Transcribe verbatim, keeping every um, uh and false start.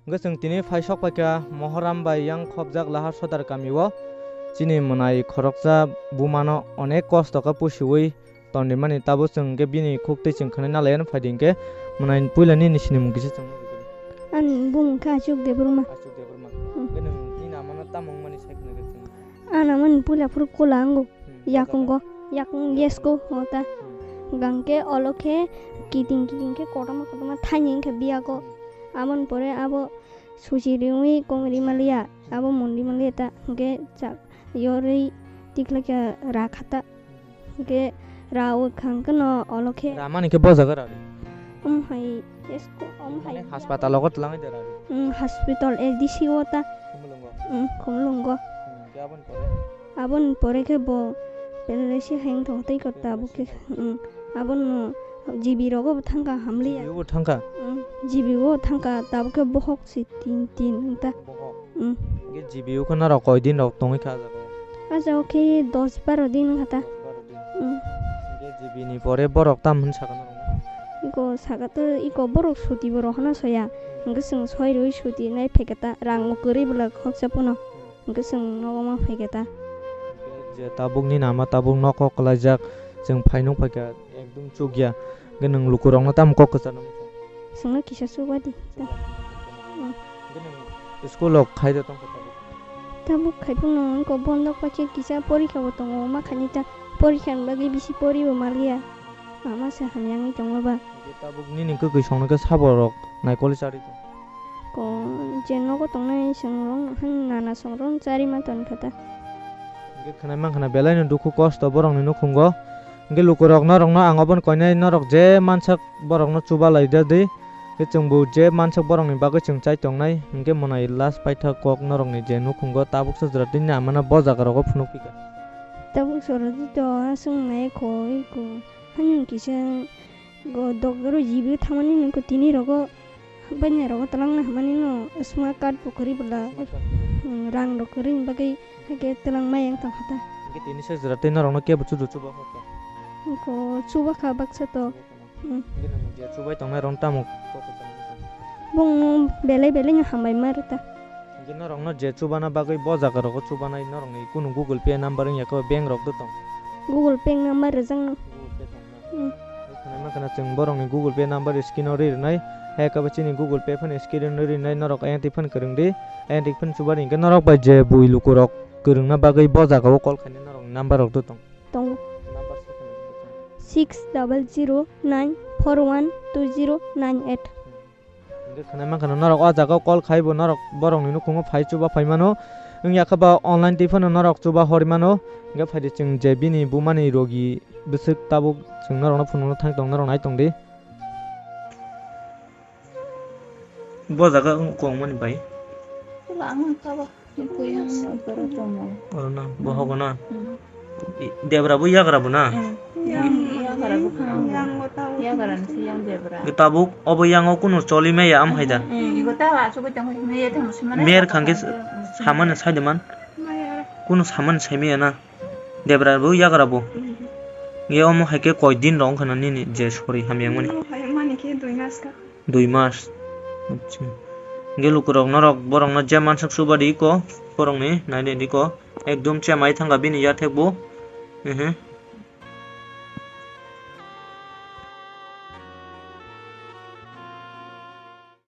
Hwnkhe chwng tini phai sok paikha Mohoram bai yang khopjak Lahar Sodar kamio. Chini mwnai khoroksa bumano onek kosto khe pusiui tongrimani, tabuk chwng hwnkhe bini khuk twi chwng khwnai nalaiya phai di hwnkhe mwnai puila nini sinimung kisa chwng. Ani bumung khe Achuk Debbarma. Achuk Debbarma. Hmm. Hwnkhe nwng nini amano tamo wngmani sai khwna khe chwng? Ani amani puila phuru kola wngo. Hmm, yakungo, yakung yesko hota. Hmm. Hwnkhe olo khe kiting kiting khe kotorma kotorma thaini wngkha biyago. Hmm. Aboni pore abo suchi riui kong ri maliya, abo mon ri maliya ta, hwnkhe chak yorwi tikhlakya ra khata. Hwnkhe ra o khang kheno olo khe. Ramani khe bo jaga ra ri? Um hai, esko, um hai. Mane hospital logo twlangwi de ra ri? Um, hospital A D C o ta. Khumulwngo? Um, Khumulwngo. Hmm, hwnkhe aboni pore? Aboni pore khe bo paralysis hai wngthok tei ko tabuk khe, um, abono G B rogo bo thangkha hamliya. G B o bo thangkha? Um, G B o thangkha, tabuk khe bohok si tin tin wngta. Bohok? Um. Hwnkhe G B o khe norok koi din rok tongwi kha ah jaga o? Ah jaga o khe dos baro din wngkha ta. Dos baro din. Um. Hwnkhe G B ni pore borok tam hwn sakha norok? Iko sakha to, iko borok suti bo rohorna soya. Hwnkhe chwng soi rwi suti nai phaikha ta, rang bo kwrwi bwla khoroksa phano. Hwnkhe chwng nogo ma phaikha ta. Je tabuk nini ama tabuk nok kok kwlaijak, chwng phai nuk phaikha ekdum chukya. Hwnkhe nwng lukurokno tamo kok kwcharno muchung? Chwngno kisa chuba di ta. Hwnkhe nwng school o khai de tongkha tabuk? Tabuk khai phano wngkha, bondo paikhe kisa porikha bo tongo, ma khaini ta porikha ni bagwi bisi pori bo maliya. Mama se hamya wngwi tongma ba. Hwnkhe tabuk nini kwkwi songno khe sabo rok naikoli charwi tong? Ko je nogo tongnai chwng rong hai nana song rong charwi ma tong kha ta. Hwnkhe khwnai mankha na belai no dukhu kosto borok ni nukhungo. Hwnkhe lukurok norok no ang obono koinai norok je mansak borok no chuba lai da di. Hwnkhe chwng bo je mansak borok ni bagwi chwng chai tongnai. Hwnkhe mwnai last paithak kok norok ni je nukhungo tabuk se jora tini amano bo jaga rogo phunuk phika. Tabuk soro di to aswk nai kho iko. Hani kisa go doctor o G B o thangmani nungkha tini rogo banya rogo twlangna hamani no smart card bo kwrwi bwla. Smart card kwrwi. Hmm, rang rok kwrwi ni bagwi haikhe twlang maya wng tongkha ta. Hwnkhe tini se jora tei norokno kebo chuju chuba kha ta? Nungkha chuba kha baksa to. Hmm. Hwnkhe nwng je chubai tongnai rok tamo kok kwchangma kha? Bongno belai belai no hambai ma rw ta. Hwnkhe norokno je chubana bagwi bo jaga rogo chubanai norokni kunu Google Pay number wngya khe bank rok do tong? Google Pay number rwjakno. Google Pay tong na? Hmm. Khwnai mankha na chwng borokni Google Pay number screen o ri rwnai. Hai khe bo chini Google Pay phano screen o rinai norok ayang twi phano kwrwng di. Ayang twi phano chubadi hwnkhe norok bai je bui lukurok kwrwngna bagwi bo jaga o call khainai norokni number rok do tong? Tongo. Number se khwnai di tong? Six double zero nine four one two zero nine eight. Hwnkhe khwnai mankha na norok o jaga o call khai bo norok borokni nukhungo phai chuba phai mano. Wngya khe ba online twi phano norok chuba hor mano. Hwnkhe phaidi chwng je bini bumani rogi bwswk tabuk chwng norokno phunukna thang tong norok nai tong di. Bo jaga wng kong mani bai. Chwla ang kha ba. Oro na, bohogo na. Hmm. I, debra bo yagra bo na? Hmm. Yang, yagra bo kha. Yang bo tao. Yagra ni se yang debra. Tabuk obo yang o kunu choli maya am hai da? Hmm. Mer khang khe samani sai de man? Kunu samani sai maya na? Debra bo yagra bo. Hmm. Ye omo hai khe koi din rok wngkha na nini je sori hamya wngmani? Omo hai wngmani khe dui mas kha. Dui mas. Acha. Hwnkhe lukurok norok borokno je mansuk chuba di iko, borokni naidi iko. Ekdum chemai thangkha bini yathek bo. Ehe.